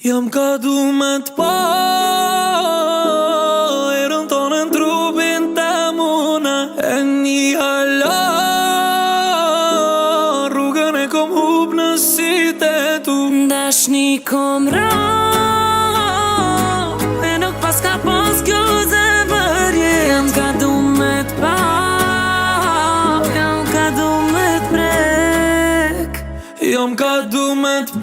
Jam ka du me t'pa, erën tonë në trupin të muna. E një hala, rrugën e kom hup në sytë e tu. Dashni kom ra, e nuk pas ka pas kjo zemërje. Jam ka du me t'pa, jam ka du me t'prek. Jam ka du me t'pa.